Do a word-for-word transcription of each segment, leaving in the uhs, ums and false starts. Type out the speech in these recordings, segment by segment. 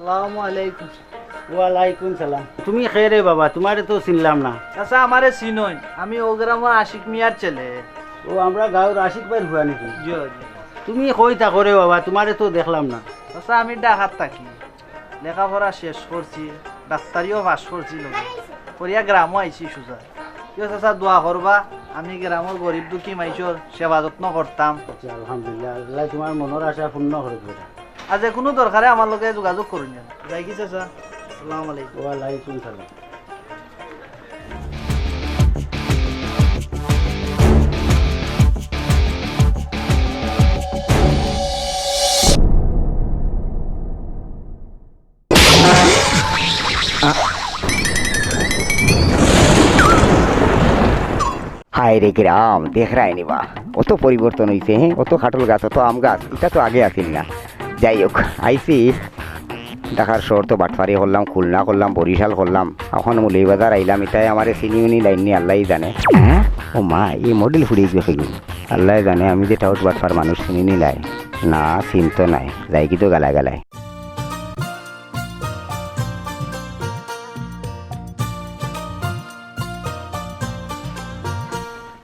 আসসালামু আলাইকুম। ওয়ালাইকুম সালাম। তুমি কে রে বাবা? তুমারে তো চিনলাম না। চাচা, আমারে চিনইন, আমি অউ গ্রামর আশিক মিয়ার ছেলে। ও, আমরার গাউর আশিক ভাইর ফুয়া নাকি? জি, জি। তুমি কই থাকো রে বাবা? তুমারে তো দেখলাম না। চাচা, আমি ঢাকাত থাকি। লেখাপড়া শেষ করছি, ডাক্তারিও পাশ করছি লগে। করিয়া গ্রামো আইছি সুজা। ইয়ো চাচা, দোয়া করবা, আমি গ্রামর গরিব দুঃখী মাইনষর সেবা যত্ন করতাম। আচ্ছা, আলহামদুলিল্লাহ, আল্লায় তুমার মনর আশা পূর্ণ করউক বেটা। আর যেকুনু দরকারে আমার লগে যোগাযোগ করইন যেন। যাইগি চাচা, আসসালামু আলাইকুম। ওয়ালাইকুম সালাম। হায় রে গ্রাম, দেখরায়নি বা, অত পরিবর্তন অইছে, হে? অত কাঠল গাছ, অত আম গাছ, ইতা তো আগে আছিল না। যাই হউক, আইছি ঢাকার শহর তো বাটপারি করলাম, খুলনা করলাম, বরিশাল করলাম, অখন মৌলভীবাজার আইলাম, ইতায় আমারে চিনি উনি লাইন নি আল্লায় জানে। হ্যাঁ? ও মা, ই মডেল ফুড়ি গেছে গি? আল্লায় জানে, আমি যে টাউট বাটপার মানুষ চিনি নি লাই। না, চিনতো নায়, যাইগি তো গালাগালায়।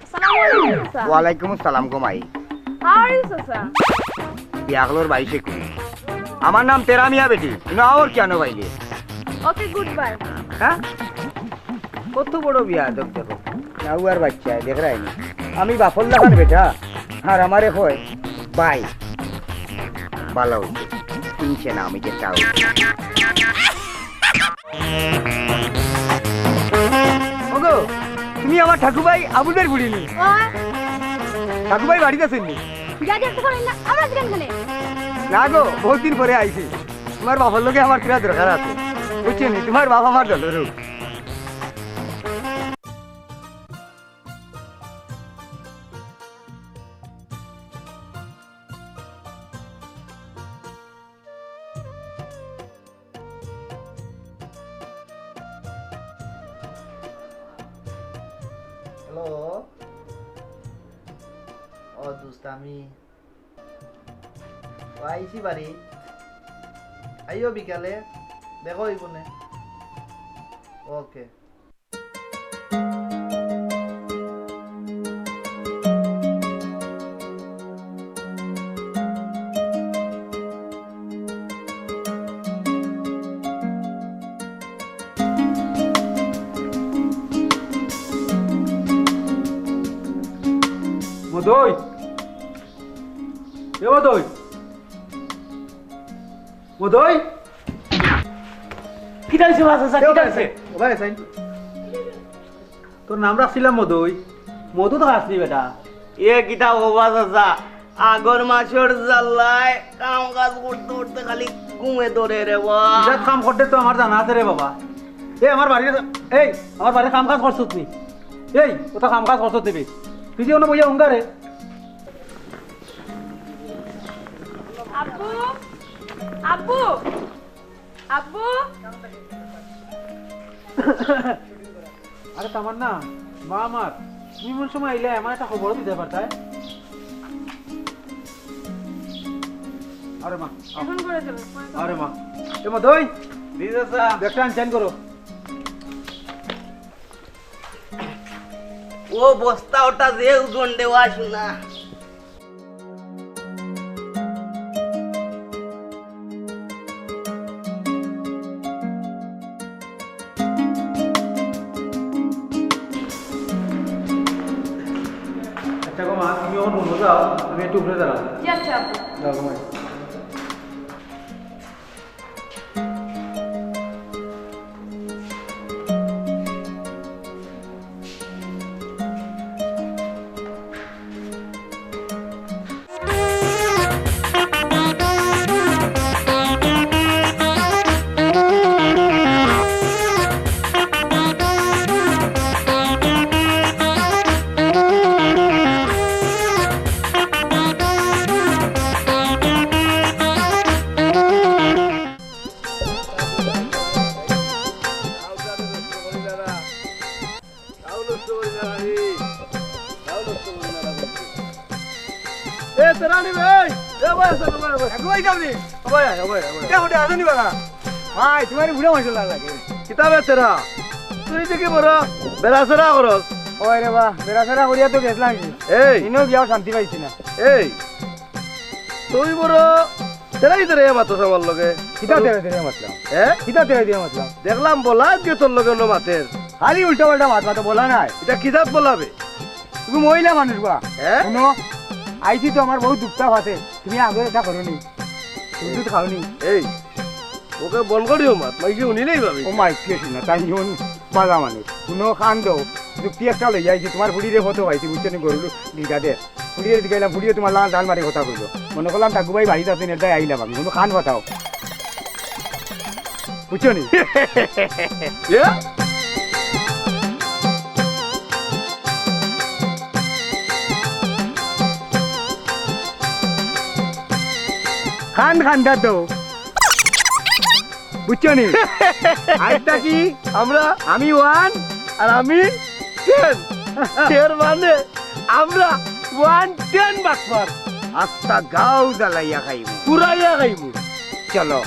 আসসালামু আলাইকুম, চাচা। ওয়ালাইকুম আসসালাম গো মাই। How are you, চাচা? বিয়াগলর বাইশে কুড়ি। আমার নাম তেরা মিয়া বেটি। ইনো আওর কিয়ানো বাইলে? Okay, goodbye। হ্যাঁ? কত বড় বেয়াদব দেখো। নাউয়ার বাইচ্চা, দেখরায়নি। আমি বাপর লাখান বেটা, আর আমারে কয়, বাই। বালা অইছে। চিনছে না আমি যে টাউট। ওগো, তুমি আমার ঠাকুভাই আবুলের বুড়ি নি? ওই। ঠাকুভাই বাড়িত আছইন নি? যা দেখতে পারেন না, আমরা আছি কেন এখানে? না গো, বহুত দিন পরে আইছি। তুমার বাপর লগে আমার থুড়া দরকার আছে। বুঝছো নি? তুমার বাপ আমার দলরু। হ্যালো। ও দোস্ত, আমি ও আইছি বাড়ি। আইও বিকালে, দেখা অইবো নে। ওকে। মদই, এ মদই, মদই। কিতা অইছে বা চাচা, কিতা অইছে? ও ভাই, সাইন। তোর নাম রাখছিলাম মদই, মধু তো খাসনি বেটা। এ কিতা কও বা চাচা, আগর মাসর জ্বালায় কাম কাজ করতে করতে খালি ঘুমে ধরে রে বা। বিরাট কাম করতে তো আমার জানা আছে রে বাবা। এ আমার বাড়ির, এই আমার বাড়ির কাম কাজ করছত নি? এই ওটা কাম কাজ করছত নিবি? তুই যে কোনো বইয়া হুঙ্গা রে। আব্বু, আব্বু, আব্বু। আরে তামান্না, মা আমার, তুমি কোন সময় আইলে আমার একটা খবরও দিতে পারতায়। আরে মা, আও। এখন করে চলো, পরে চলো। আরে মা, এ মা দই, জি চাচা। ব্যাগটা আনচাইন করো। ও বস্তা ওটা যে ওজন দেওয়া শোনা। আচ্ছা গো মা, তুমি এখন রুমে যাও, আমি একটু উপরে দাঁড়াবো। জি আচ্ছা, আপু। যাও গো মা। এ, তেরানি ভাই, এ ভাই, আসো, ভাই, ভাই। এক ভাই যাবি? ভাই, ভাই, ভাই, ভাই। এ, ওটা আসেনি বাবা? ভাই, তুমার বুড়া মানষর লাখান লাগে। কিতা বেচারা? তুই দেখি বড় বেড়াছেড়া করস। ওই রে বা, বেড়াছেড়া করিয়া তো গেছলাম কি? এই। ইনো গিয়াও শান্তি পাইছি না। এই, তুই বড় তেরাই তেরাই মাতস আমার লগে। কিতা তেরাই তেরাই মাতলাম? হে? কিতা তেরাই তেরাই মাতলাম? দেখলাম বলা আজকে তোর লগে অন্য মাতের। খালি উল্টা পাল্টা মাত মাতো, বলা নাই। ইটা কি জাত বলা বে? তুমি মহিলা মানুষ বা? হে? হুনো, আইছি তো আমার বউত দুখ তাপ আছে, তুমি আগর ইতা করো নি, দুধ দুধ খাও নি। এই, ওকে বন্ধ করিও মাত, মাইকে উনি নেই ভাবি। ও মাইকে শুনা, তাই নিয়ন বালা মানুষ। হুনো, কান দেও, যুক্তি একটা লইয়া আইছি, তুমার ফুড়িরে ফটো পাইছি, বুঝছো নি, গরুর ডিগা দে। ফুড়িরে দিকাইলাম, ফুড়িয়ে তুমার লাখান জাল মারি কথা কইলো। মনে করলাম ঠাকু ভাই বাড়িত আছইন, এর দায় আইলাম আমি, হুনো কান ফাটাও। বুঝছো নি? এ? কান খান্দা তো। বুঝছো নি? আইজটা কি? আমরা আমি ওয়ান আর আমি টেন। এর মানে আমরা ওয়ান টেন বাটপার। আস্তা গাঁও জ্বালাইয়া খাইমু। পুরাইয়া খাইমু। চলো।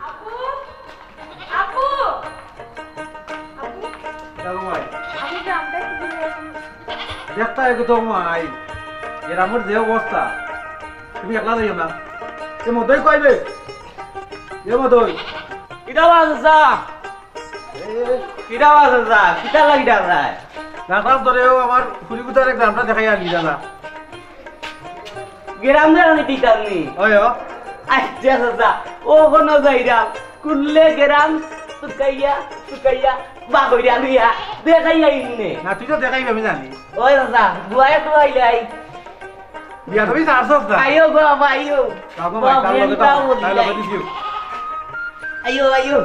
আপু! আপু! আপু! দেখো ভাই। আপু, গ্রামটা একটু ঘুরে আসুন। দেখতা একদম ভাই, গ্রামর যে অবস্থা, তুমি একলা যাইও না। এ মদই কইবে? এ মদই। কিতা বাজে চা? এ। কিতা বাজে চা? কিতা লাগি ডাক যায়? ডাকলাম তোরে, ও আমার ফুরি কুতারে গ্রামটা দেখাই আনবি দাদা। গ্রাম দেখানি দিতাম নি। ওই ও। আচ্ছা, আচ্ছা, আচ্ছা। ও কোনো যাইরাম। কুল্লে গ্রাম শুকাইয়া, শুকাইয়া, বাগইরা লইয়া, দেখাইয়া ইমনে। না, তুই তো দেখাইবি, আমি জানি। ওই দাদা, দুয়ায় দুয়াই লাই। বিয়া তুমি জানছস না? আইও গো, আইও। বাবা, ভাই, তার লগে তো, তার লগে দিও। আইও, আইও।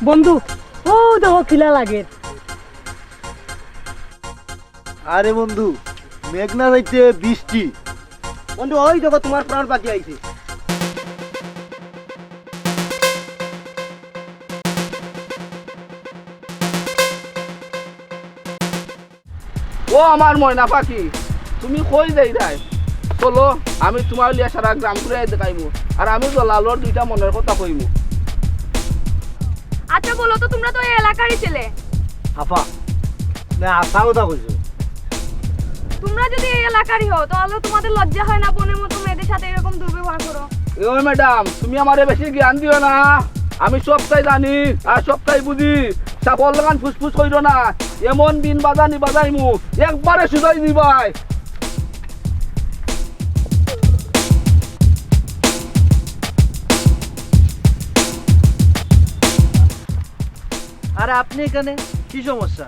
বন্ধু, ও দেখো কিলা লাগে। আরে বন্ধু, মেঘ না যাইতে বৃষ্টি। বন্ধু, ওই দেখো তুমার প্রাণ পাখি আইছে। ও আমার ময়না পাখি, তুমি কই যাইরায়? চলো, আমি তুমার লিয়া সারা গ্রাম ঘুরাই দেখাইমু, আর আমি জলালর দুইটা মনের কথা কইমু। আচ্ছা বলো তো, তুমরা তো এই এলাকারই ছেলে। আফা, না, হাছা কথা কইছো। তুমরা যদি এই এলাকারই হও, তাহলে তোমাদের লজ্জা হয় না বনের মতো মেয়েদের সাথে এরকম দুর্ব্যবহার করো? এ ওই ম্যাডাম, তুমি আমারে বেশি জ্ঞান দিও না। আমি সবটাই জানি আর সবটাই বুঝি। সাপর লাখান ফুসফুস কইরো না। এমন বিন বাজানি বাজাইমু, একবারে সুজাই দিবায়। আর আপনি এখানে কি সমস্যা?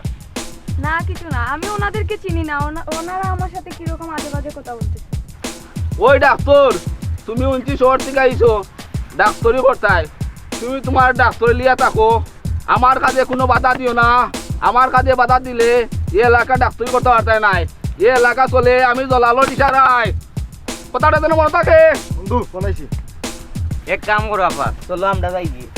না, কিছু না, আমি ওনাদেরকে চিনি না। ওনা-, ওনারা আমার সাথে কিরকম আজে বাজে কথা বলতেছে। ওই ডাক্তার, তুমি উনত্রিশ শহর থেকে আইছো, ডাক্তারি করতায়, তুমি তুমার ডাক্তারি লিয়া থাকো, আমার কাজে কুনু বাধা দিও না। আমার কাজে বাধা দিলে এই এলাকা ডাক্তারি করতা পারতায় নায়। এই এলাকা চলে আমি জলালর ইশারায়। কথাটা যেন মনে থাকে। বন্ধু, ফোন আইছে। এক কাম করো আফা, চলো আমরা যাই গিয়া।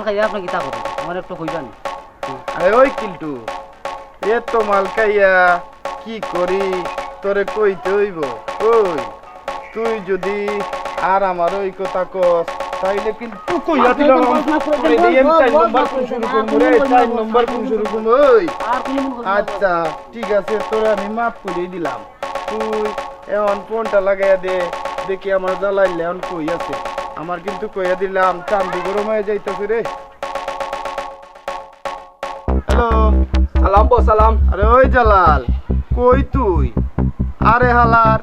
খাইয়া আপনি কিতা করেন? আমার একটু কইবা নি? আরে ওই কিল্টু, এত মাল খাইয়া কি করি, তোরে কইতে অইবো। ওই, তুই যদি আর আমারে ওই কথা কস, তাইলে কিন্তু কইয়া দিলাম, আমি তোরে দিয়া চাইর নম্বর খুন শুরু করমু রে, চাইর নম্বর খুন শুরু করমু। ওই, আচ্ছা, ঠিক আছে, তোরে আমি মাফ করি দিলাম। তুই এখন ফোনটা লাগাইয়া দে, দেখি আমার জালাইল এখন কই আছে। আমার কিন্তু কইয়া দিলাম, চান্দি গরম অইয়া যাইতাছে রে। হ্যালো। সালাম বস, সালাম। আরে ওই জালাল, কই তুই? আরে হালার,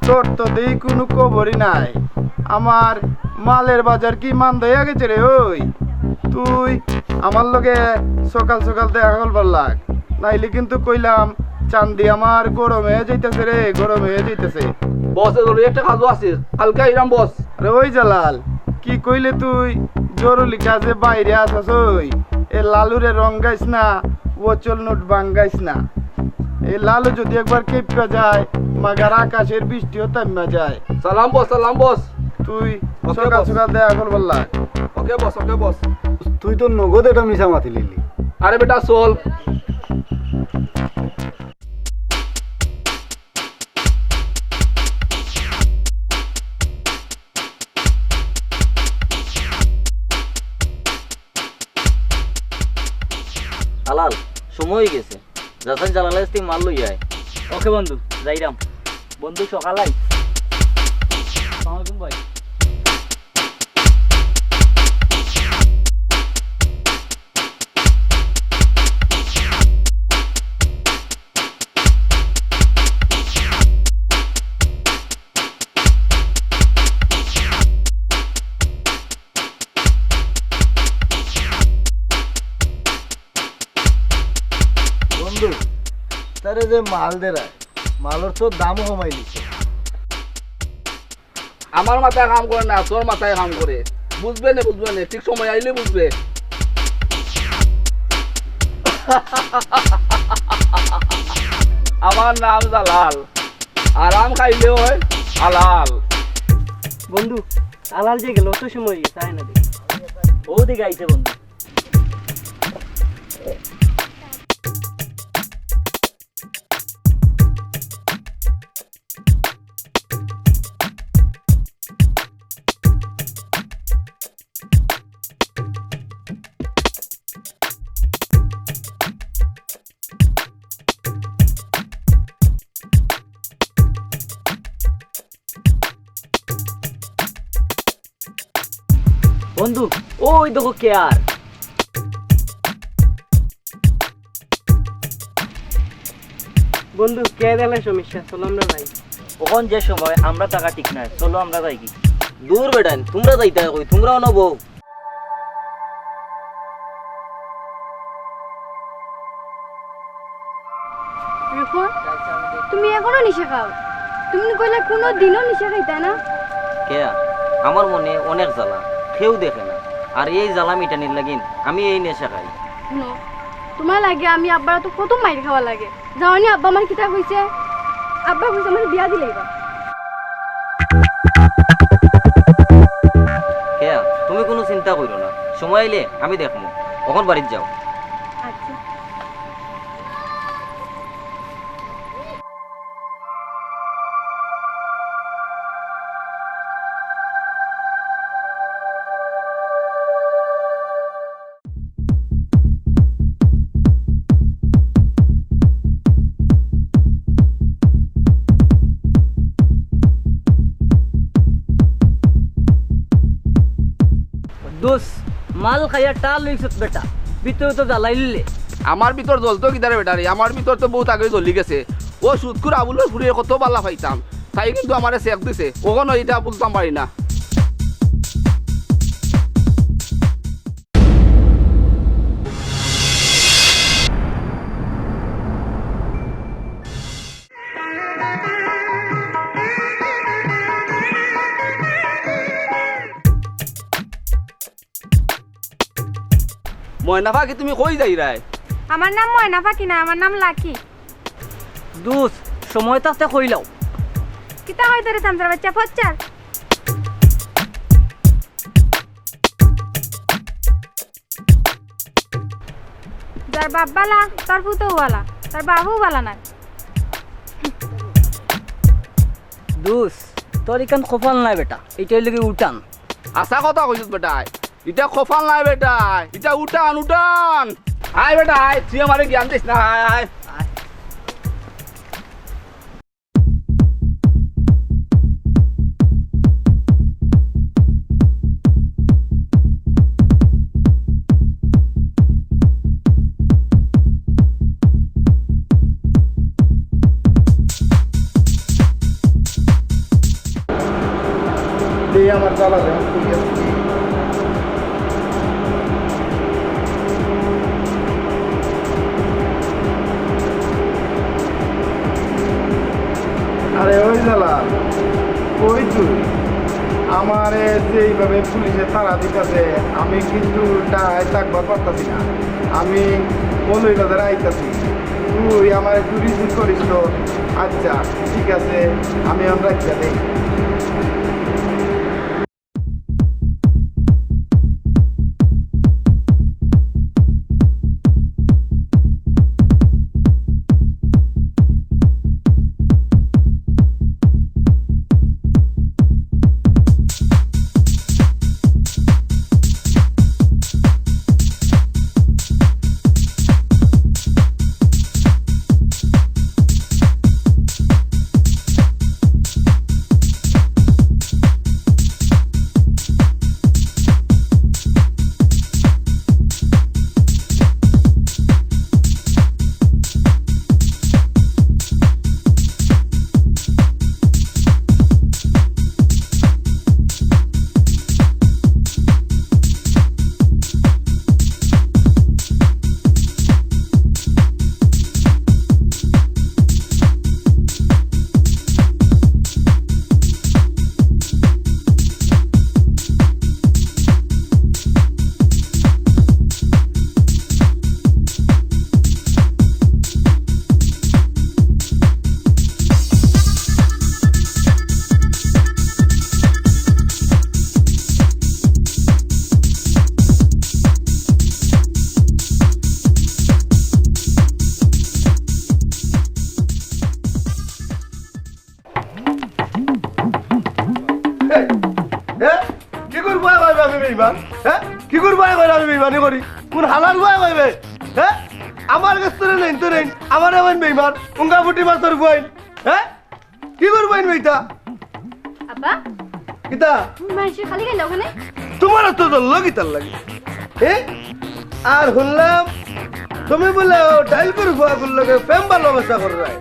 তোর তো দেই কুনু খবরই নাই। আমার মালের বাজার কি মান্দা অইয়া গেছে রে? ওই, তুই আমার লগে সকাল সকাল দেখা করবার লাগ, নাইলে কিন্তু কইলাম, চান্দি আমার গরম অইয়া যাইতাছে রে, গরম অইয়া যাইতাছে। বস, এ জরুরি একটা কাজও আছে, কালকে আইরাম বস। আরে ওই জালাল, কি কইলে তুই? জরুরি কাজে বাইরে আছস ওই, এ লালুরে রঙ্গাইস না, অচল নোট ভাঙ্গাইস না। এ লালু যদি একবার কেঁপিয়া যায়, মাগার আকাশের বৃষ্টিও থামিয়া যায়। সালাম বস, সালাম বস। তুই ওকে সকাল বস। সকাল দেখা করবার লাগ। ওকে বস, ওকে বস। তুই তো নগদ এটা মিছা মাতি লিলি। আরে বেটা, চল। আলাল, সময় অই গেছে। যাচাই জালালাইস তুই মাল লই আয়। ওকে বন্ধু, যাইরাম। বন্ধু, সকাল আই। আসসালামু আলাইকুম ভাই। বন্ধু, তারে যে মাল দেরায়, মালর তো দামও কমাই দিছে। আমার মাথায় কাম করে না, তোর মাথায় কাম করে। বুঝবে নে, বুঝবে নে, ঠিক সময় আইলে বুঝবে। আমার নাম জালাল, আরাম খাইলে অয় হালাল। বন্ধু, আলাল যে গেল, অত সময় অই গেছে, আয় না দেখি। ও দিকে আইছে বন্ধু। বন্ধু, ওই দেখো কে আর। বন্ধু, কে দিলে সমস্যা, চলো আমরা যাই। অখন যে সময়, আমরা থাকা ঠিক নায়, চলো আমরা যাইগি। দূর বেটাইন, তুমরা যাইতায় কই, তুমরা অনো বও। রুকন, তুমি এখনো নিশা খাও? তুমি কইলা কুনু দিনও নিশা খাইতা না। কেয়া? আমার মনে অনেক জ্বালা, কেউ দেখে না। আর এই জ্বালা মিটানির লাগিন আমি এই নেশা খাই। হুনো, তুমার লাগি আমি আব্বার তো কত মাইর খাওয়া লাগে। জানো নি আব্বা আমার কিতা কইছে? আব্বা কইছে আমার বিয়া দিলাইবা। কেয়া, তুমি কুনু চিন্তা কইরো না, সময় আইলে আমি দেখমু। অখন বাড়িত যাও। আচ্ছা। দোস্ত, মাল খাইয়া টাল অইছত বেটা, ভিতরে তো জ্বালাইলে। আমার ভিতর জ্বলতো কিতারে বেটা রে, আমার ভিতর তো বউত আগে জ্বলি গেছে। ও সুদখুর আবুলর ফুড়িরে কত বালা পাইতাম, তাই কিন্তু আমারে চেক দিছে, অখনো ইটা বুঝতাম পারি না। ময়না পাখি, তুমি কই যাইরায়? আমার নাম ময়না পাখি না, আমার নাম লাকি। দোস্ত, সময় থাকতে কইলাও। কিতা কইতারে চামচার বাচ্চা, ফচ্চার। তোর বাপ বালা, তোর পুতও বালা, তোর বাপও বালা না। দুষ, তোর ইখান কপাল নায় বেটা, ইটা অইলো গি উঠান। হাছা কথা কইছস বেটায়, ইটা কপাল নায় বেটায়, ইটা উঠান, উঠান। আয় বেটা আয়, তুই আমারে জ্ঞান দিস না, আয়, আয়। এই আমার জ্বালা রে, তুই আছিস। আরে ওই জ্বালা, কই তুই? আমারে যে এইভাবে পুলিশে তাড়া দিতাছে, আমি কিন্তু ডায় থাকবার পারতাছি না। আমি মৌলভীবাজারে আইতাছি। তুই আমার একটু রিসিভ করিস তো? আচ্ছা, ঠিক আছে, আমি এখন রাখিয়া দেই। এই, এ? কিগুর পুয়ায় কইবে আমি বেইমান? হে? কিগুর পুয়ায় কইবে আমি বেইমানি করি? কুন হালার পুয়ায় কইবে? হে? আমার গেছ তনে নেইন তো নেইন, আমারে কইন বেইমান, উঙ্গা ফুটি মাতর পুয়াইন। হে? কিগুর পুয়াইন বেইটা? আব্বা, কিতা? মাইনষে খালি গেল ওখানে? তুমার তো ধরলো কিতার লাগি? হে? আর হুনলাম, তুমি বুলে অউ ডাইলকুর পুয়াগুর লগে প্রেম ভালোবাসা কররায়।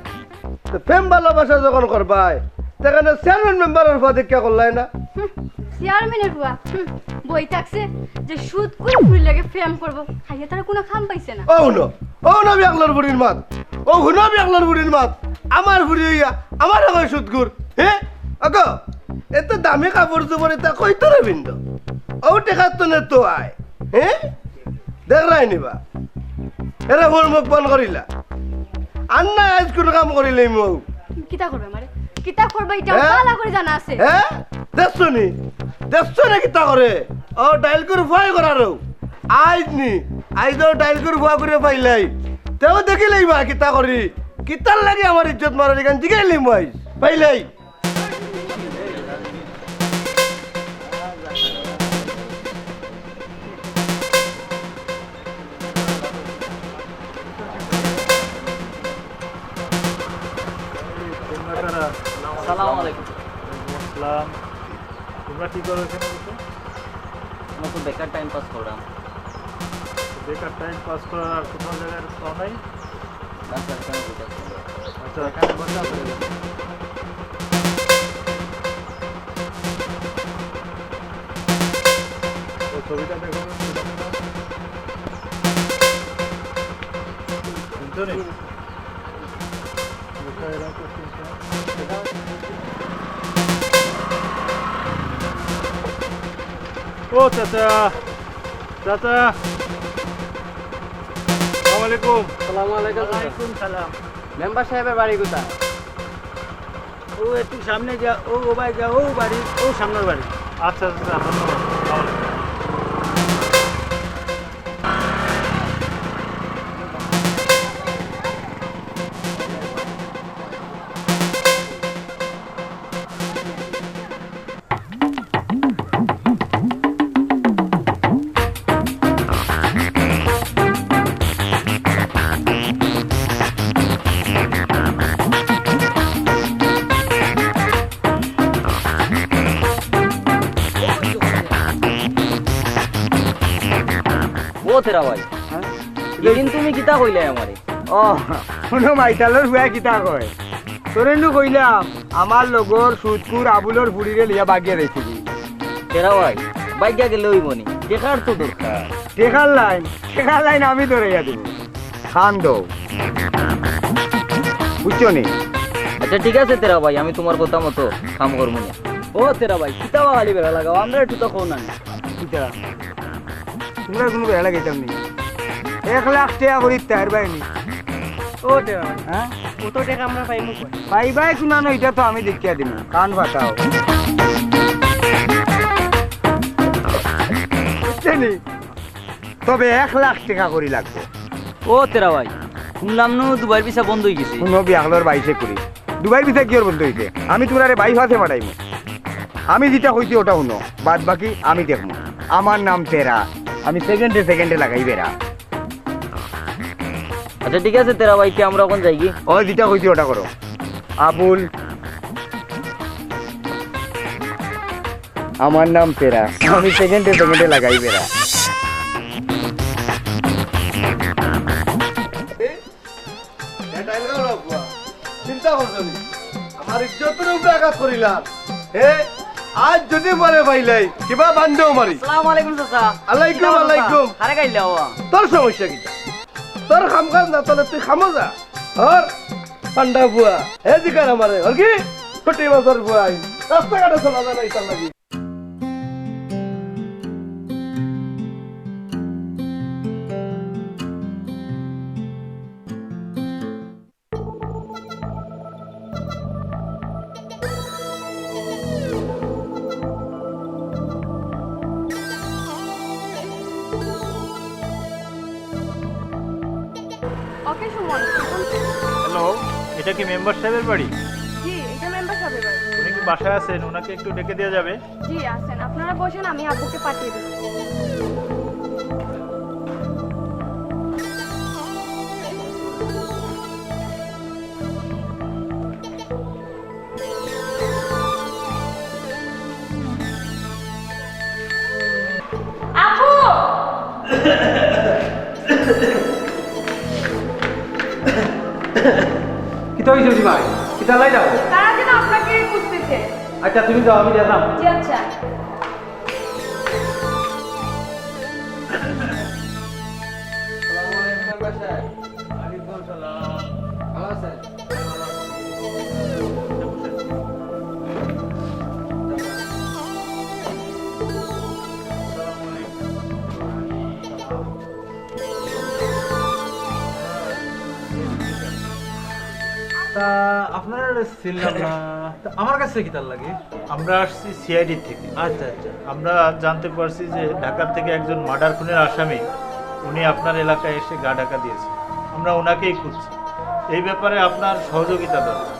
তো প্রেম ভালোবাসা যখন করবায়, তে কেনে চেয়ারম্যান মেম্বারর পুয়া দেখিয়া করলায় না? হুম, চেয়ারম্যানর পুয়া, হুম, বই থাকছে যে সুদখুর ফুরির লগে প্রেম করবো, খাইয়া তারা কুনু কাম পাইছে না। অউ হুনো, অউ হুনো বিয়াকলর ফুরির মাত, অউ হুনো বিয়াকলর ফুরির মাত, আমার ফুরি অইয়া আমারে কয় সুদখুর, হে? ওগো, এত দামি কাপড়-চোপড় ইতা কই তনে পিন্দো? অউ টেকার তনে তো আয়, হে? দেখরায় নি বা। এরে মোর মুখ বন্ধ করিলা। আর না আইজ কুনু কাম করিলে মু। কিতা করবে আমারে? কিতা করবে ইটা হে? ভালা করি জানা আছে। হে? দেখছো নি? দেখছো নি কিতা করে? অউ ডাইলকুর পুয়ায় করার অউ। আইজ নি, আইজ অউ ডাইলকুর পুয়া করি পাইলাই। তেউ দেখিলাই বা কিতা করি। কিতার লাগি আমার ইজ্জত মারর ইখান জিগাইলিমু আইজ। পাইলাই। তোমরা কারা? আসসালামু আলাইকুম। ওয়ালাইকুম আসসালাম। তোমরা কি করো এখানে বসে? আমরা তো বেকার টাইম পাস করলাম। বেকার টাইম পাস করার আর কোথাও জায়গায় পাও নাই? না স্যার, এখানে বসে আছি। আচ্ছা, এখানে বসে আছো। ওই ছবিটা দেখো তো, ছবিটা দেখো। চিনছো নি? ও চাচা, চাচা, আসসালামু আলাইকুম। আসসালামু আলাইকুম, চাচা। ওয়ালাইকুম সালাম। মেম্বার সাহেবের বাড়ি কোথায়? ও একটু সামনে যা, ও, ও ভাই যা, ও বাড়ি, ও সামনের বাড়ি। আচ্ছা, আচ্ছা, ধন্যবাদ। আসসালামু আলাইকুম। ও তেরা ভাই, হ্যাঁ? এদিন তুমি কিতা কইলায় আমারে? ও, হুনো মাইতালর ফুয়ায় কিতা কয়? তোরে নু কইলাম, আমার লগর সুদখুর আবুলর ফুড়িরে লইয়া বাগিয়া যাইছে। তেরা ভাই, বাগিয়া গেলে অইবো নি? টেকার তো দরকার। টেকার লাইন, টেকার লাইন আমি ধরাইয়া দিমু। কান দেও। বুঝছো নি? আচ্ছা, ঠিক আছে তেরা ভাই, আমি তুমার কথা মতো কাম করমু নে। ও তেরা ভাই, কিতা বা খালি বেড়া লাগাও, আমরারে একটু তো কও না নি। কিতা? তুমরারে কুনু বেড়া লাগাইতাম নি। এক লাখ টেকা করি তার বাইনি। ও তেরা ভাই, হ্যাঁ? অত টেকা আমরা পাইমু কই? পাইবায় কুনানো, ইটা তো আমি দেখিয়া দিমু। কান ফাটাও। বুঝছো নি? তবে এক লাখ টেকা করি লাগবো। ও তেরা ভাই, হুনলাম নু দুবাইর ভিসা বন্ধ অইগেছে। হুনো, বিয়াখলর বাইশে করি। দুবাইর ভিসা কিওর বন্ধ অইছে? আমি তুমরারে বাইপাসে পাঠাইমু। আমি যেটা কইছি ওটা হুনো, বাদ বাকি আমি দেখমু। আমার নাম তেরা, আমি সেকেন্ডে সেকেন্ডে লাগাই বেড়া। আচ্ছা, ঠিক আছে তেরা ভাই, তে আমরা অখন যাইগি? ও, যেটা কইছি ওটা করো। আবুল, আমার নাম তেরা, আমি সেকেন্ডে সেকেন্ডে লাগাই বেড়া। চিন্তা করছো নি? আমার ইজ্জতর উপরে আঘাত করিলাম। হে, আইজ যদি মরে পাইলাই, কিবা বান্দেও মারি। আসসালামু আলাইকুম চাচা। আলাইকুম, কিতা অবস্থা? আলাইকুম। কারে গাইল্লা বাবা? তোর সমস্যা কিতা? তোর কাম কাজ না, তাইলে তুই কামো যা। আর পান্ডা ফুয়া, হে জিকার আমারে, আর কি? ছুটি মাছর ফুয়া, রাস্তাঘাটে চলা যায় না, ইতার লাগি। ওকে সুমন, এখন হ্যালো, এটা কি মেম্বার সাহেবের বাড়ি? জি, এটা মেম্বার সাহেবের বাড়ি। উনি কি বাসায় আছেন? ওনাকে একটু ডেকে দেওয়া যাবে? জি, আছেন। আপনারা বসেন, আমি আব্বুকে পাঠিয়ে দেব। আব্বু! কিতা অইছে রে ভাই? কিতা লাই যাও? তারা যেন আপনাকে খুঁজতেছে। আচ্ছা, তুমি যাও, আমি দেখলাম। জি, আচ্ছা। আসসালামু আলাইকুম, মেম্বার সাহেব। ওয়ালাইকুম সালাম। ভালো আছেন? তা আপনার চিনলাম না। তা আমার কাছে কিতার লাগি? আমরা আসছি সিআইডি থেকে। আচ্ছা, আচ্ছা। আমরা জানতে পারছি যে ঢাকা থেকে একজন মার্ডার খুনের আসামি, উনি আপনার এলাকায় এসে গা ঢাকা দিয়েছে। আমরা ওনাকেই খুঁজছি। এই ব্যাপারে আপনার সহযোগিতা দরকার,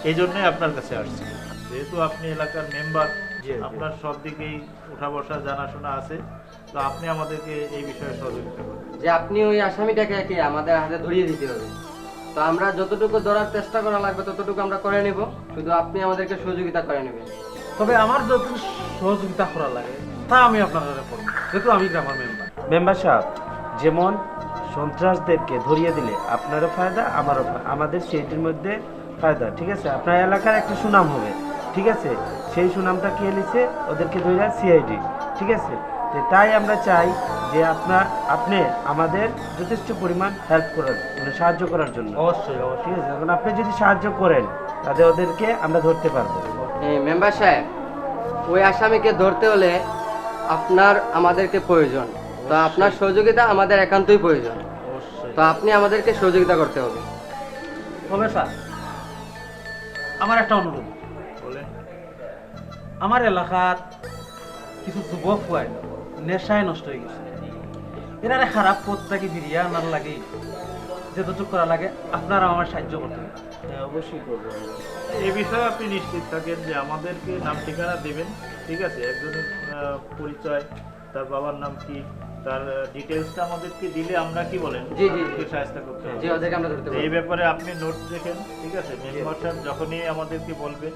এই জন্যই আপনার কাছে আসছি। যেহেতু আপনি এলাকার মেম্বার, জি, জি। আপনার সব দিকেই উঠা বসা জানাশোনা আছে, তো আপনি আমাদেরকে এই বিষয়ে সহযোগিতা করুন। যে আপনি ওই আসামিটাকে কি আমাদের হাতে ধরিয়ে দিতে হবে। তো আমরা যতটুকু ধরার চেষ্টা করা লাগবে ততটুকু আমরা করে নিব, শুধু আপনি আমাদেরকে সহযোগিতা করে নেবেন। তবে আমার যতটুকু সহযোগিতা করা লাগে তা আমি আপনার করব, যেহেতু আমি গ্রামের মেম্বার। মেম্বার সাহেব, যেমন সন্ত্রাসদেরকে ধরিয়ে দিলে আপনারও ফায়দা, আমারও ফা-, আমাদের সিআইডির মধ্যে ফায়দা, ঠিক আছে? আপনার এলাকার একটা সুনাম হবে, ঠিক আছে? সেই সুনামটা কে নিছে? ওদেরকে ধরে সিআইডি, ঠিক আছে? তো তাই আমরা চাই যে আপনার, আপনি আমাদের যথেষ্ট পরিমাণ হেল্প করার, মানে সাহায্য করার জন্য। অবশ্যই, অবশ্যই। ঠিক আছে, এখন আপনি যদি সাহায্য করেন, তাহলে ওদেরকে আমরা ধরতে পারবো। এ, মেম্বার সাহেব, ওই আসামিকে ধরতে হলে আপনার আমাদেরকে প্রয়োজন। তো অবশ্যই। আপনার সহযোগিতা আমাদের একান্তই প্রয়োজন। অবশ্যই। তো আপনি আমাদেরকে সহযোগিতা করতে হবে। তবে স্যার, আমার একটা অনুরোধ। বলেন। আমার এলাকার কিছু যুবক পুয়ায় নেশায় নষ্ট অইগেছে। এরারে খারাপ পথ থাকি ফিরিয়ে আনার লাগি যতটুকু করা লাগে আপনারা আমার সাহায্য করতে হবে। হ্যাঁ, অবশ্যই করবো আমরা। এ বিষয়ে আপনি নিশ্চিত থাকেন যে আমাদেরকে নাম ঠিকানা দিবেন, ঠিক আছে? একজনের, আহ, পরিচয়, তার বাবার নাম কি, তার, আহ, ডিটেইলসটা আমাদেরকে দিলে আমরা কি বলেন? জি, জি, জি। তাদেরকে সাহায্য করতে পারবো। জি, ওদেরকে আমরা ধরতে পারবো। এই ব্যাপারে আপনি নোট রেখেন, ঠিক আছে? জি। মেম্বার সাহেব যখনই আমাদেরকে বলবে,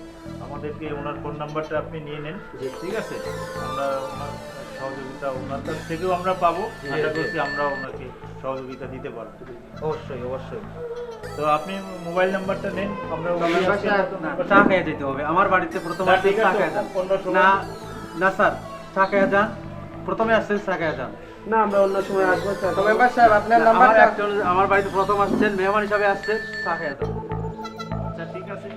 আমাদেরকে ওনার ফোন নাম্বারটা আপনি নিয়ে নেন। জি। ঠিক আছে? আমরা ওনার সহযোগিতা ওনার কাছ থেকেও আমরা পাবো। জি, আশা জি। করছি আমরা ওনাকে সহযোগিতা দিতে পারবো। অবশ্যই, অবশ্যই। তো আপনি মোবাইল নাম্বারটা নেন, আমরা ওই মেম্বার আজকে সাহেব, না, চা খেয়ে যেতে হবে। আমার বাড়িতে প্রথম না, আসছেন ঠিক চা আছে, খেয়ে যান। অন্য সময় না, না স্যার, চা খেয়ে যান। প্রথমে আসছেন চা খেয়ে যান। না, আমরা অন্য সময় আসবো স্যার। তো মেম্বার সাহেব, আপনার না, আমার নাম্বারটা একজন, আমার বাড়িতে প্রথম আসছেন, মেহমান হিসাবে আসছেন, চা খেয়ে যান। আচ্ছা, ঠিক আছে।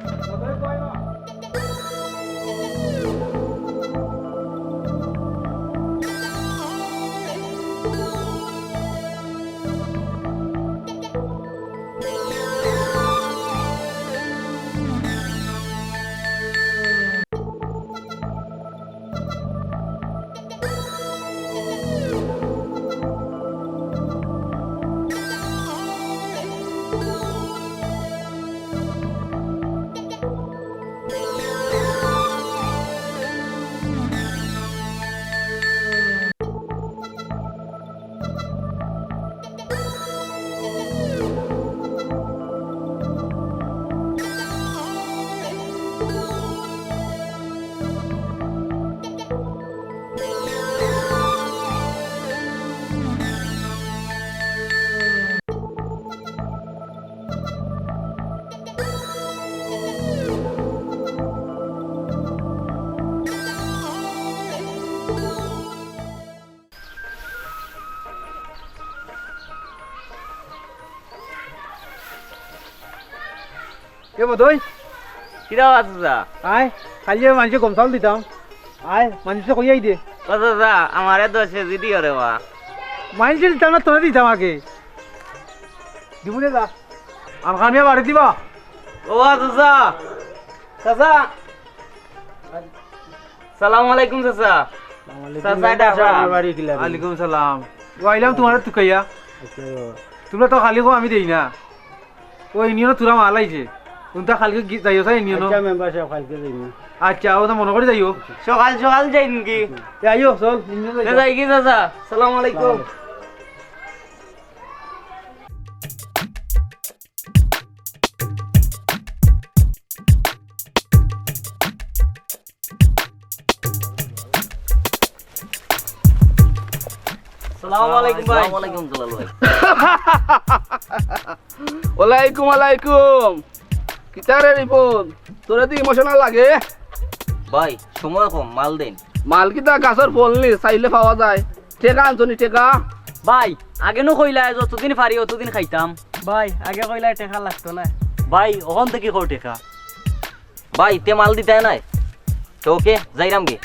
এ বদই, কিরা বা চাচা? আয়, কাইল যে মানষে গম চাউল দিতাম, আয়, মানষে কইয়াই দে। ও চাচা, আমারে দশ কেজি দিও রে বা। মানষে দিতাম না, তোরে দিতাম আগে। দিমু রে যা। আনখান মিয়া বাড়ি দিবা। ও চাচা, চাচা। সালাম আলাইকুম চাচা। চাচা, এটা মেম্বার সাহেব, আমার। আমার বাড়ি কিলা রে? ওয়ালাইকুম সালাম। ও আইলাম তোমারে তুকাইয়া। আচ্ছা। তোমরা তো খালি কও আমি দেই না। ও ইউনিয়নো তোরা মাল আইছে। কোনটা কালকে গি-, যাইও চাই ইউনিয়নো? আচ্ছা, মেম্বার সাহেব, কালকে যাইমু। আচ্ছা, ও তো মনে করি যাইও। সকাল সকাল যাই নাকি? এ, আইও, চল, ইউনিয়নো তে যাইও। যাই কি চাচা? সালাম আলাইকুম। সালাম। সালাম আলাইকুম ভাই। সালাম আলাইকুম দুলাল ভাই। ওয়ালাইকুম আলাইকুম। কিতা রে রিপন, তোরে দি ইমোশনাল লাগে? ভাই, সময় কম, মাল দেন। মাল কিতা গাছর ফল নি, চাইলে পাওয়া যায়। টেকা আনছো নি, টেকা? ভাই, আগে নু কইলায় যতদিন পারি অতদিন খাইতাম। ভাই, আগে কইলায় টেকা লাগতো না। ভাই, অখন থাকি কও টেকা। ভাই, তে মাল দিতায় নায়। তো ওকে, যাইরাম গে।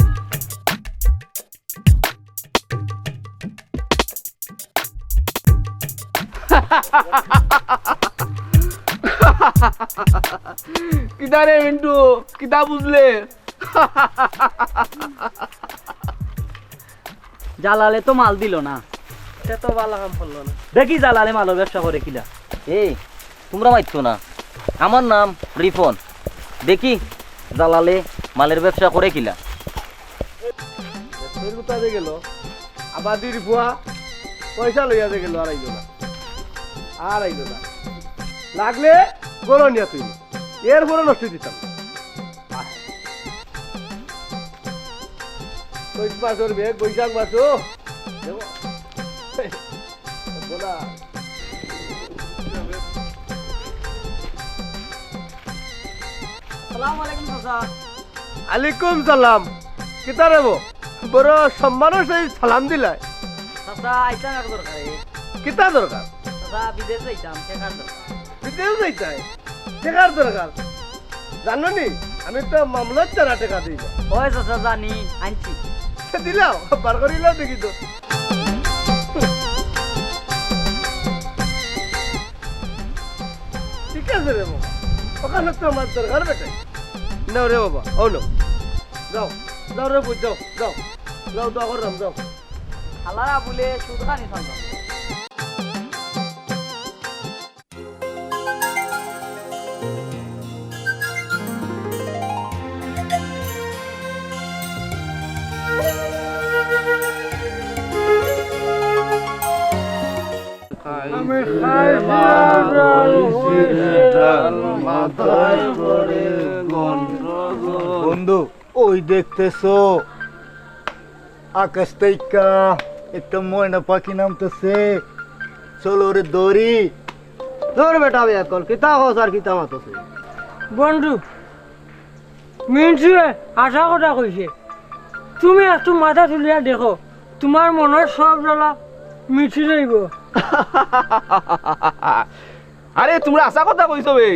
কিতা রে মিন্টু, কিতা বুঝলে? জালালে তো মাল দিল না। সে তো ভালা কাম করলো না। দেখি জালালে মালর ব্যবসা করে কিলা। এই, তোমরা মাতছো না। আমার নাম রিপন। দেখি জালালে মালের ব্যবসা করে কিলা। ফের কোথায় যে গেল? আবাদির ফুয়া পয়সা লইয়া যে গেল, আর আইল না। আর আইল না। লাগলে গরো নিয়া তুই। এর পরে নষ্ট দিতাম। চৈত মাসর বেগ, বৈশাখ মাসো। দেখো। বলা। আসসালামু আলাইকুম চাচা। আলাইকুম সালাম। কিতা রে বো? বড় সম্মানর সহিত সালাম দিলায়। চাচা, আইতাম এক দরকারে। কিতা দরকার? চাচা, বিদেশ যাইতাম, টেকার দরকার। বিদেশ যাইতায়? টেকার দরকার? জানো নি, আমি তো মামলার ছাড়া টেকা দেই না। ওই চাচা, জানি, আনছি। দিলাও, বার করিলাও দেখি তো। ঠিক আছে রে বাবা, ওখানে তো আমার দরকার বেটাই। নাও রে বাবা, ও নাও। যাও, যাও রে বো, যাও, যাও। যাও, দোয়া করলাম, যাও। হালারা বলে সুদ খানি খাওয়া। আমি খাইছি রে ডাল, মাথায় পড়ে গন্ডগোল। বন্ধু, ওই দেখতেছো, আকাশ থাইক্কা একটা ময়না পাখি নামতাছে। চলো রে দৌড়ি। ধর বেটা বেয়াক্কল, কিতা কস আর কিতা মাতস? বন্ধু, মিন্টুয়ে হাছা কথা কইছে। তুমি একটু মাথা তুলিয়া দেখো, তুমার মনর সব জ্বালা মিটি যাইবো। আরে, তুমরা হাছা কথা কইছো বে।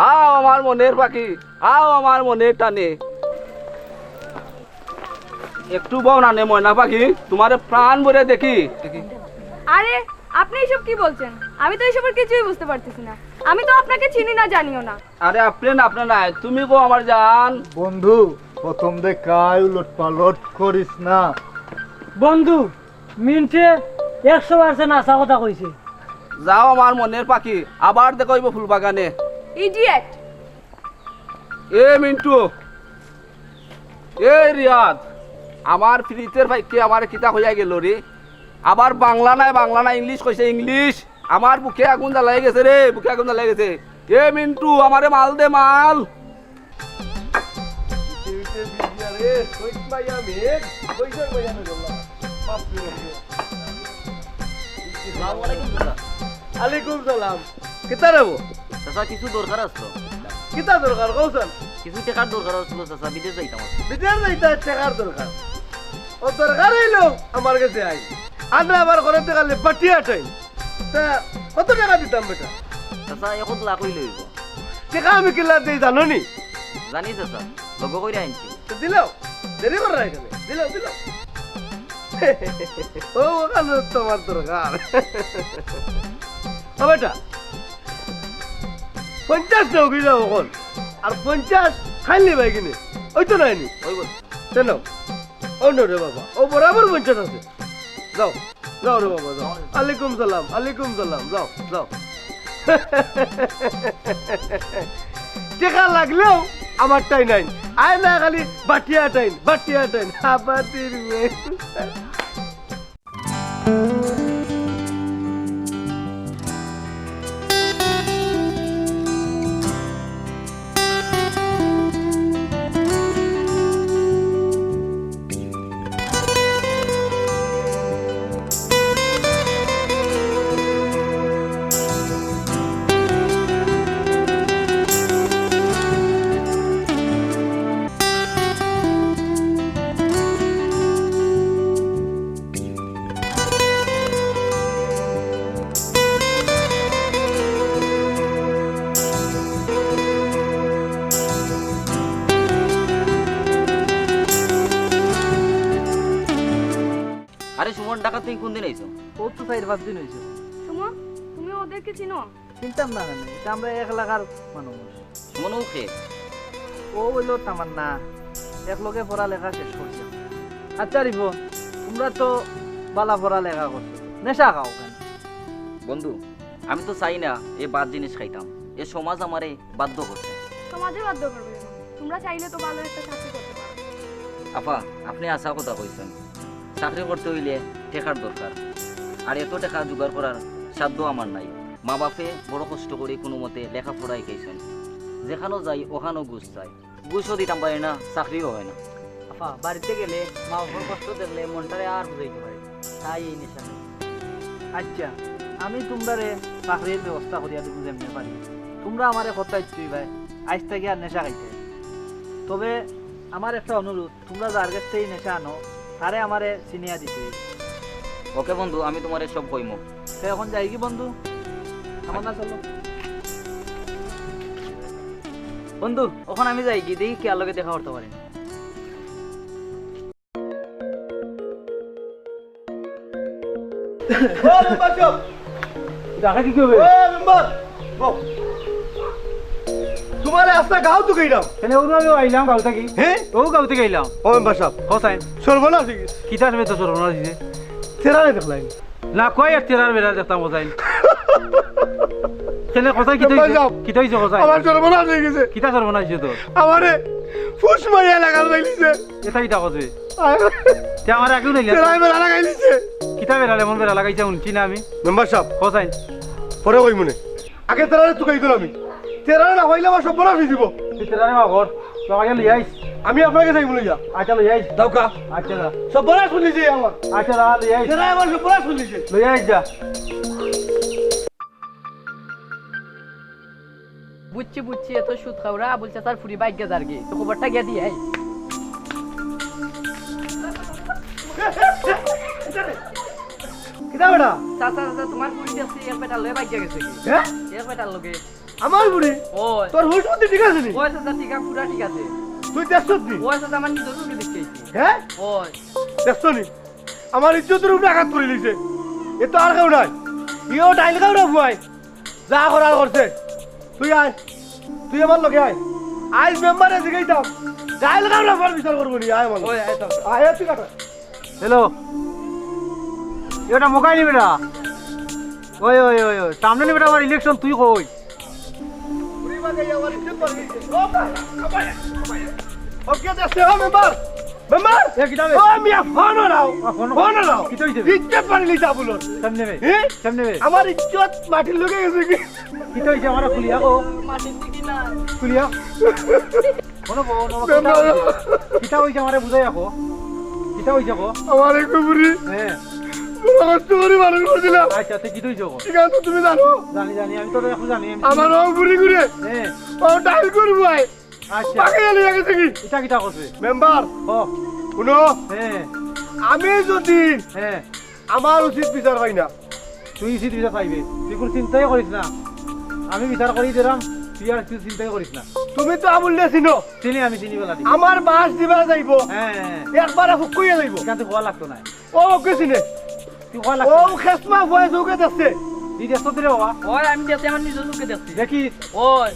আও আমার মনর পাখি, আও আমার মনর টানে। একটু বও না নে ময়না পাখি, তুমারে প্রাণ ভরে দেখি। আরে, আপনি এসব কি বলছেন? আমি তো এসবের কিছুই বুঝতে পারতেছি না। আমি তো আপনাকে চিনি না, জানিও না। আরে আপনে না, আপনে না, তুমি গো আমার জান। বন্ধু, প্রথম দেখায় উলট পালট করিস না। বন্ধু, মিন্টুয়ে একশো পার্সেন্ট হাছা কথা কইছে। যাও আমার মনর পাখি, আবার দেখা অইবো ফুল বাগানে। ইডিয়েট। এ মিন্টু, এ রিয়াদ, আমার পিরিতের ভাইকে আমারে কিতা কইয়া গেল রে? আবার বাংলা নায়, বাংলা নায়, ইংলিশ কইছে, ইংলিশ। আমার বুকে আগুন জ্বালাই গেছে রে, বুকে আগুন জ্বালাই গেছে। এ মিন্টু, আমারে মাল দে, মাল। আলাইকুম সালাম। কিতা রে বা? চাচা, কিছু দরকার আছিল। কিতা দরকার, কওছাইন? কিছু টেকার দরকার আছিল চাচা, বিদেশ যাইতাম আছিল। বিদেশ যাইতা, টেকার দরকার? ও দরকার অইলো আমার গেছে আই। আমরা আবার ঘরে টেকা লে বাটিয়া টাইম। তা কত টেকা দিতাম বেটা? চাচা, এক লাখ অইলে অইবো। টেকা আমি কিলা দেই জানো নি? জানি চাচা, লগে কইরা আনছি। তো দিলাও, দেরি কররা কেনে? দিলাও, দিলাও। ও, অখানো তুমার দরকার। ও বেটা, পঞ্চাশ নাও কি যাও অখন? আর পঞ্চাশ খাইলি ভাই কিনে? ওই তো নাইনি? ওই বল। কেন? ও নো রে বাবা, ও বরাবর পঞ্চাশ আছে। যাও, যাও রে বাবা, যাও। আলাইকুম সালাম, আলাইকুম সালাম, যাও, যাও। টেকা লাগলেও আমার টাইন নাই। আয় না খালি বাটিয়া টাইন, বাটিয়া টাইন, হাবাতির মেয়ে। আরে সুমন, ঢাকা থাকি কুনদিন আইছো? ও তো চাইর পাঁচ দিন অইছে। সুমন, তুমি ওদেরকে চিনো? চিনতাম না কেনে? ইতা আমরা এক এলাকার মানুষ। সুমন, ও কে? ও অইলো তামান্না, একলগে পড়ালেখা শেষ করছি। আচ্ছা রিপন, তুমরা তো বালা পড়ালেখা করছো, নেশা খাও কেনে? বন্ধু, আমি তো চাই না এ বাদ জিনিস খাইতাম, এ সমাজ আমারে বাধ্য করছে। সমাজে বাধ্য করবে কেন? তোমরা চাইলে তো ভালো একটা চাকরি করতে পারো। আফা, আপনে হাছা কথা কইছইন, চাকরি করতে অইলে টেকার দরকার, আর এত টেকা জোগাড় করার সাধ্য আমার নাই। মা বাপে বড় কষ্ট করি কুনুমতে লেখাপড়া হিকাইছইন, যেখানো যাই ওখানো ঘুষ চাই, ঘুষও দিতাম পারি না, চাকরিও অয় না। আফা, বাড়িত গেলে মা বাপর কষ্ট দেখলে মনটারে আর বুঝাইতে পারি না, তাই এই নেশা নেই। আচ্ছা, আমি তুমরারে চাকরির ব্যবস্থা করিয়া দিমু যেমনে পারি। তুমরা আমারে কথা দিছইন ভাই, আইজ থাকি আর নেশা খাইতাম না। তবে আমার একটা অনুরোধ, তুমরা যার গেছ থাকি নেশা আনো, তারে আমারে চিনিয়া দিতে অইবো। ওকে বন্ধু, আমি তুমারে সব কইমু। তে অখন যাইগি বন্ধু? আমার না চলো। বন্ধু, অখন আমি যাইগি, দেখি কার লগে দেখা করতে পারি। ও মেম্বার সাব। দেখা কি হবে? ও মেম্বার, বও। তুমারে আস্তা গাঁও তো গেলাম। কেনে ওরু আমি আইলাম গাঁও থাকি। হ্যাঁ? ও গাঁও থাকি আইলাম। ও মেম্বার সাব। হোসাইন। সর্বনাশ অই গেছে। কিতা আসবে তো সর্বনাশ অইছে? তেরারে দেখলাম। না কই আর তেরার বেড়া দেখতাম হোসাইন। কেনে হোসাইন কিতা মেম্বার অইছে? সাব। কিতা অইছে হোসাইন? আমার সর্বনাশ অই গেছে। কিতা সর্বনাশ অইছে তোর? আমারে ফুস মারিয়া লাগাল পাইলিছে। এটা কিতা কস বে? তে আমার আগেও নাইলে। বেড়ায় বেড়া লাগাই দিছে। কিতা বেড়ালে এমন বেড়া লাগাইছে হুনছি না আমি। Member sub, Hossain. পরে কইমুনে। আগে তেরারে তুকাই দিলাম আমি। তেরারে না পাইলে আমার সব বড় হয়ে দিব। তুই তেরারে মা ঘর, বাবা গেল ইয়াইস। আমি আপনার কাছে আইমু লইয়া। আচ্ছা, লই আইস। দাও কা। আচ্ছা, দা। সব বড় শুনলি যে আমার। আচ্ছা, দা, লই আইস। এরা আমার সব বড় শুনলি যে। লই আইস যা। বুঝছি, বুঝছি, এত সুদ খাওরা, আবুল চাচার ফুরি বাইক গেজার গি। তো খবরটা গিয়া দিয়ে আই। কিতা বেটা? চাচা, চাচা, তোমার ফুরি দেখছি, এক বেটার লগে বাইক গেছে কি? হ্যাঁ? এক বেটার লগে। আমার ফুরি? ওই। তোর হুশ বুদ্ধি ঠিক আছে নি? ওই চাচা, ঠিক আছে, পুরা ঠিক আছে। তুই দেখছস নি? ওই চাচা, আমার নিজের চোখে দেখতে আইছি। হ্যাঁ? ওই। দেখছ নি? আমার ইজ্জতর উপরে আঘাত করি দিছে। এ তো আর কেউ নাই। ইও ডাইল খাওরা ফুয়াই। যা করার করছে। তুই আয়। তুই আমার লগে আয়। আইজ মেম্বারে জিগাইতাম। ডাইল খাওরা ফুয়ার বিচার করবো নি? আয় আমার লগে। ওই, আয় তো। আয়, তুই কাটা। হ্যালো। এটা মোকাই নিবি না। ওই, ওই, ওই, ওই। সামনে নিবি আমার ইলেকশন, তুই কই? ওকে, দেখছে, ও মেম্বার, মেম্বার। এ, কিতা বে? ও মিয়া, ফোন লাও। আ, ফোন। ফোন লাও। কিতা অইছে? ইজ্জত পানি লিতা বলুন। সামনে বে। হ্যাঁ? সামনে বে। আমার ইজ্জত মাটির লগে গেছে কি? কিতা অইছে? আমারে খুলিয়া কও। মাটির দিকে না। খুলিয়া। শোনো, বউ, শোনো, কিতা অইছে? কিতা অইছে? আমারে বুঝাইয়া কও। কিতা অইছে কও? আমার এক ফুরি। হ্যাঁ। বড় কষ্ট করি মানুষ করছিলাম। আচ্ছা, তে কিতা অইছে কও? ঠিক আছে, তুমি জানো। জানি, জানি, আমি তো এখন জানি, আমি আমার ও ফুরি ঘুরে। হ্যাঁ। ও ডাইল করবো আয়। আচ্ছা। পাকাইয়া লইয়া গেছে কি? ইটা কিতা করছে? মেম্বার। ও। শুনো। হ্যাঁ। আমি যদি হ্যাঁ। আমার উচিত বিচার পাই না। তুই উচিত বিচার পাইবে। তুই কোনো চিন্তাই করিস না। আমি বিচার করি দিলাম, তুই আর কিছু চিন্তাই করিস না। তুমি তো আবুলরে চিনো। চিনি আমি, চিনি বেলা দিই। আমার বাস দিবা যাইবো। হ্যাঁ, হ্যাঁ, হ্যাঁ। একবারে হুকুইয়া যাইবো। এখান থেকে হওয়া লাগতো না। ও ওকে চিনে। তুই হওয়া লাগতো ও না। খেসমা ভয়ে চোখে দেখছে। তুই দেখছো তো রে বাবা? ওই আমি দেখছি, আমার নিজের চোখে দেখছি। দেখি। ওই।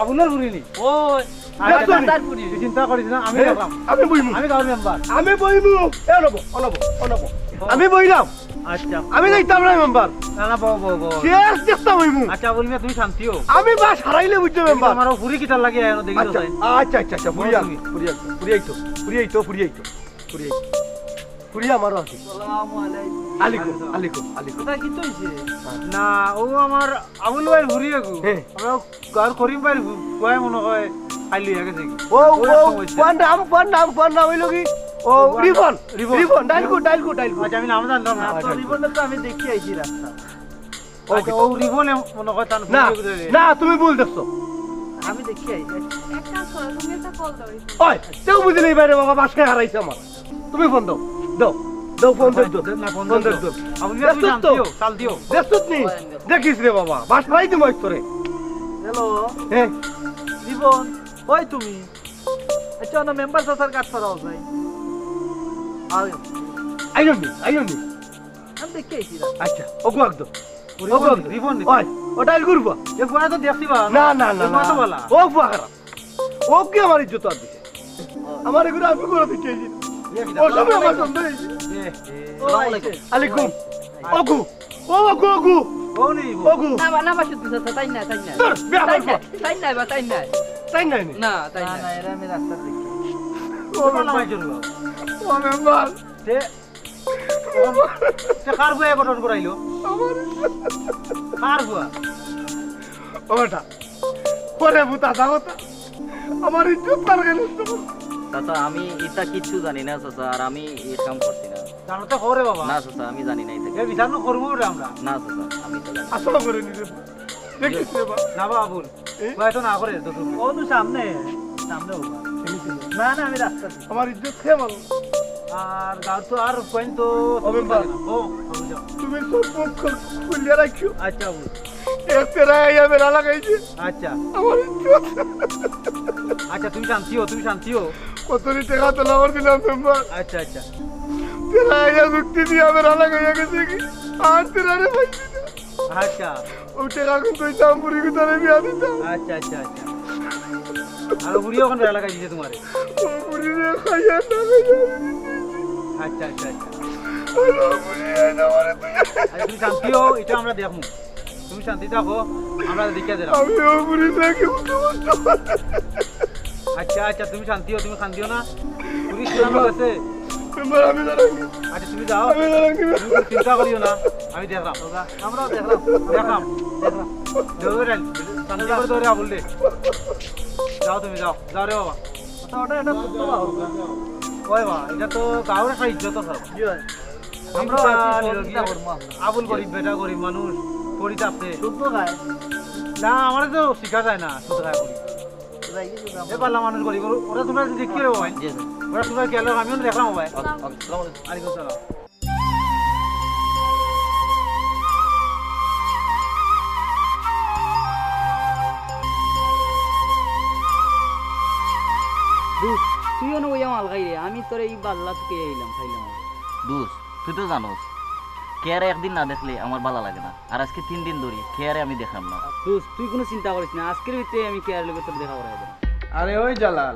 আবুলের ঘুরিনি। ওই। আচ্ছা, তার ঘুরি। তুই চিন্তা করিস না, আমি এ, দেখলাম। আমি বইমু। আমি গাঁওর মেম্বার। আমি বইমু। এ, অনবো, অনবো, অনবো। ও। আমি বইলাম। আচ্ছা। আমি যাইতাম না মেম্বার। না, না, বউ, বউ, বউ। শেষ চেষ্টা বইমু। আচ্ছা, বলবি না, তুমি শান্তি হও। আমি বাস হারাইলে বুঝছো মেম্বার। আমার ফুরি কিতার লাগে, এনো দেখি তো আচ্ছা, তাই। আচ্ছা, আচ্ছা, আচ্ছা, ফুরি বল আন, তুমি। ফুরি আন, ফুরি আইতো, ফুরি আইতো, ফুরি আইতো, ফুরি আইতো। ফুরি আমারও আছে। আসসালামু আলাইকুম। আলাইকুম, আলাইকুম, আলাইকুম। কোথায় কি তো হইছে? হ্যাঁ। না, ও আমার আবুল ভাইর ফুরি এগু। হ্যাঁ। আমরা গাঁওর করিম ভাইর ফু-, ফুয়ায় মনে হয় খাই লইয়া গেছে কি? ও, ওই ও, সমস্যা। ফুয়ার নাম, ফুয়ার নাম, ফুয়ার নাম হইলো কি? ও, রিবন, রিবন। রিবন, ডাইল কো, ডাইল কো, ডাইল কো। আচ্ছা, আমি নাম জানলাম না। আচ্ছা, তো আচ্ছা। রিবনটা তো আমি দেখি আইছি রাস্তা। ওকে। আচ্ছা, ও রিবনে মনে হয় তার না, ফুরি এগু ধরে। না, তুমি ভুল দেখছো। আমি দেখি আইছি। এক কাজ করো, তুমি একটা কল দাও। ওই, কেউ বুঝে নেই বাইরে বাবা, বাস খাই হারাইছে আমার। তুমি ফোন দাও, দাও, দাও, ফোন দাও, দাও। না, ফোন ফোন দাও, দাও, দাও। দাও। আপনি দেখছো আপনি তো? শান্তি হও, শান্তি হও। দেখছো নি? দেখিস রে বাবা, বাস হারাই দিমু আজ তোরে। হ্যালো। হ্যাঁ। জীবন, ওই তুমি। আচ্ছা, না মেম্বার চাচার কাছ পারাও যাই। আয়। আইও নি, আইও নি। আমি দেখে আইছি না। আচ্ছা, ওগু একদম। ও রিবন ওগু নি, একদম। রিবন নি। ওই, ওটা ইলগুর ফুয়া। এ ফুয়া তো দেখছি বা। না, না, না, এ ফুয়া তো না। বালা। ও ফুয়া খারাপ। ও কি আমার ইজ্জত আর দিছে? আমার এগুলো আমি করে দিতে আইছি। এ কি অসবে আমার দাদা? সন্দেহ হইছে। এ, এ। ও, আসসালামু আলাইকুম। আলাইকুম। ওগু। ও ওগু, ওগু। ও নেই, ও। ওগু। না, না, না, বাসু দিছে, তাই না, তাই না। তোর বিয়া তাই করবো। না, তাই না, বা তাই না। তাই নাই নি? না, তাই না, না। না, এরা আমি রাস্তা দেখি। ও বাবা। ও মেম্বার। তে, ও, তে কার ফুয়া গঠন করাইলো? আমার। কার ফুয়া? ও বেটা। ওরে ভূত, আসা কথা। আমার ইজ্জত তার গেল। চাচা, আমি ইতা কিচ্ছু জানি না, চাচা, আর আমি এই কাম করছি না। জানো তো হরে বাবা। না, চাচা, আমি জানি না ইতা। এ বিচার না করবো রে আমরা। না, চাচা, আমি ইতা জানি না। আসলে করে নিজে। দেখিস রে বা। না বাবা, ভুল। এ? হয়তো না করে, তো তুমি। ও তো সামনে, সামনে হোক। না, না, আমি রাস্তা দিই। আমার ইজ্জত খেয়ে মারো। আর গাঁও তো আর পয়েন্ট তো ও মেম্বার। ও, ও যাও। তুমি সব মুখ খুল-, খুলিয়া রাখিও। আচ্ছা, বাবু। এর তেরা আইয়া বেড়া লাগাইছে। আচ্ছা। আমার ইজ্জত। আচ্ছা, তুমি শান্তি হও, তুমি শান্তি হও। কতরি টাকা তোলা আমার দিলাম মেম্বার। আচ্ছা, আচ্ছা। তেরা আইয়া যুক্তি দিয়া বেড়া লাগাইয়া গেছে কি? আর তেরা রে পাইছি না। আচ্ছা। ও টাকা কিন্তু ওই জামপুরি ভিতরে বিয়া দিতাম। আচ্ছা, আচ্ছা, আচ্ছা। আর ও বুড়ি ওখানে বেড়া লাগাই দিছে তোমারে। ও বুড়ি রে খাইয়া না খাইয়া আমি দিতেছি। আচ্ছা, আচ্ছা, আচ্ছা। আর ও বুড়ি এই না মানে তুই আচ্ছা, তুমি শান্তি হও, এটা আমরা দেখমু। তুমি শান্তি থাকো, আমরা দেখিয়া দিলাম। আমি ও বুড়ি লাগে উঠতে পারতাম না। আচ্ছা, আচ্ছা, তুমি শান্তি হও, তুমি শান্তি হও না। পুলিশ তো আমার কাছে। মেম্বার, আমি দাঁড়াই। আচ্ছা, তুমি যাও। আমি দাঁড়াই। তুমি কোনো চিন্তা করিও না, আমি দেখলাম। আমরাও দেখলাম। দেখলাম। দেখলাম। ধরে, শান্তি করে ধরে আবুল দে। যাও তুমি, যাও। যাও রে বাবা। ওটা, এটা করতে পারো। ওই বা, এটা তো গাঁওর একটা ইজ্জত আছে। জি ভাই। আমরা সহযোগিতা করবো আমরা। আবুল গরিব, বেটা গরিব মানুষ, পরিতাপে। সুদ তো খায়। না, আমারে তো শিখা যায় না, সুদ খায় করি। এ পাল্লা মানুষ গরিব, ওরা তোমরা যদি দেখতে পারো ভাই। জি, জি। ওরা তোমরা গেলে আমিও দেখলাম ভাই। ওকে, ওকে, আসসালামু আলাইকুম। ওয়ালাইকুম সালাম। দোস্ত, তুইও না ওইয়া মাল খাই রে, আমি তোর এই বাল্লা থেকে আইলাম, খাইলাম। দোস্ত, তুই তো জানোস, কেয়ারে একদিন না দেখলে আমার ভালা লাগে না, আর আজকে তিন দিন ধরি কেয়ারে আমি দেখলাম না। দোস্ত, তুই কোনো চিন্তা করিস না, আজকের ভিতরে আমি কেয়ারের লগে তোর দেখা করাই দেব। আরে ওই জালাল,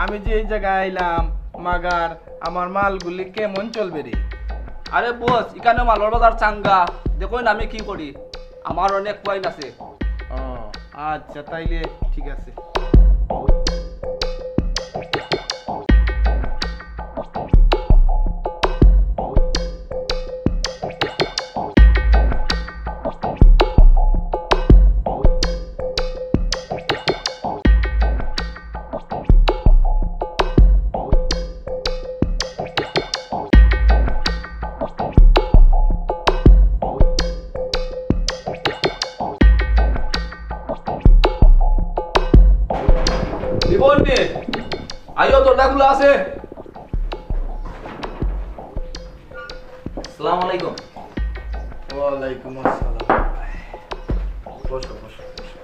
আমি যে এই জায়গায় আইলাম, মাগার আমার মালগুলি কেমন চলবে রে? আরে বস, এখানে মালর বাজার চাঙ্গা, দেখো না আমি কি করি, আমার অনেক পয়েন্ট আছে। ও, আচ্ছা, তাইলে ঠিক আছে। রিপন রে, আইও, দরজা খোলা আছে। আসসালামু আলাইকুম। ওয়ালাইকুম আসসালাম। বসো, বসো, বসো।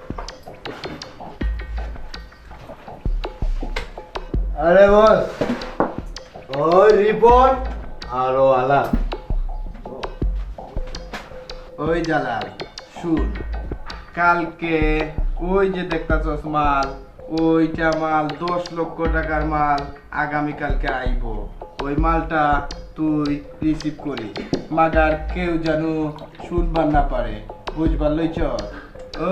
আরে বস, ওই রিপন আর ও আলা। ওই জালাল, শুন, কালকে ওই যে দেখতাছস মাল, ওইটা মাল দশ লক্ষ টাকার মাল আগামীকালকে আইবো। ওই মালটা তুই রিসিভ করিস, মাগার কেউ যেন শুনবার না পারে, বুঝবার লইছস?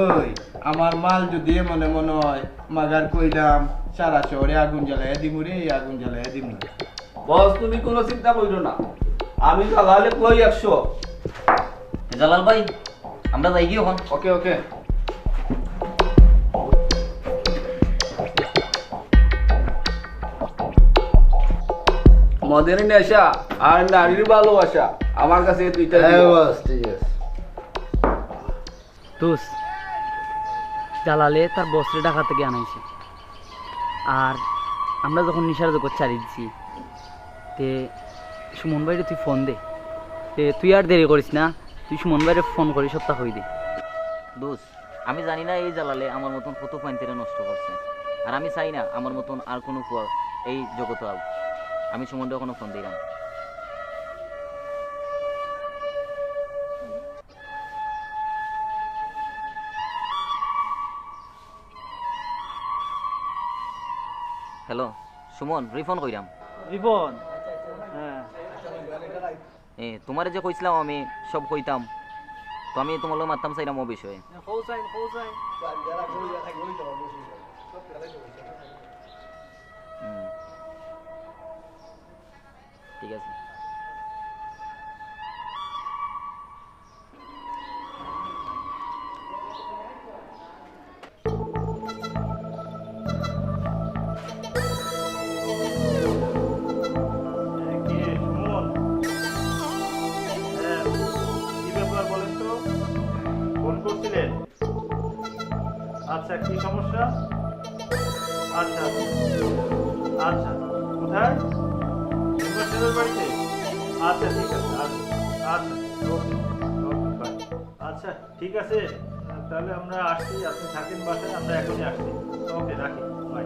ওই, আমার মাল যদি এমন এমন হয়, মাগার কইলাম, সারা শহরে আগুন জ্বালাইয়া দিমু রে, আগুন জ্বালাইয়া দিমু। বস, তুমি কোনো চিন্তা করিও না, আমি জালালে কই একশো। জালাল ভাই, আমরা যাই কি এখন? ওকে, ওকে। মদের নেশা আর নারীর ভালোবাসা, আমার কাছে এই দুইটা হ্যাঁ জিনিস। বস, ঠিক আছে। দোস্ত, জালালে তার বসরে ঢাকা থেকে আনাইছে। আর আমরা যখন নিশার জগৎ ছাড়ি দিছি, তে সুমন ভাইরে তুই ফোন দে। তে তুই আর দেরি করিস না, তুই সুমন ভাইরে ফোন করি সবটা কই দে। দোস্ত, আমি জানি না এই জালালে আমার মতন কত পয়েন্টরে নষ্ট করছে, আর আমি চাই না আমার মতন আর কোনো পুয়া এই জগতে আউক। আমি সুমনরে এখনো ফোন দিলাম। হ্যালো, সুমন, রিপন কইরাম। রিপন? হ্যাঁ। এ, তোমারে যে কইছিলাম আমি সব কইতাম, তো আমি তোমার লগে মাততাম চাইরাম ও বিষয়ে। হ্যাঁ, কও চাই, কও চাই। হুম। ঠিক আছে। এ, কি সুমন? হ্যাঁ, কি ব্যাপার বলেন তো? ফোন করছিলেন? আচ্ছা, কি সমস্যা? আচ্ছা, আচ্ছা, কোথায়? মেম্বার সাহেবের বাড়িতে? আচ্ছা, ঠিক আছে, আচ্ছা, আচ্ছা, ওকে, ওকে, বাই। আচ্ছা, ঠিক আছে, তাহলে আমরা আসছি, আপনি থাকেন বাসায়, আমরা এখনই আসছি। ওকে, রাখি, বাই।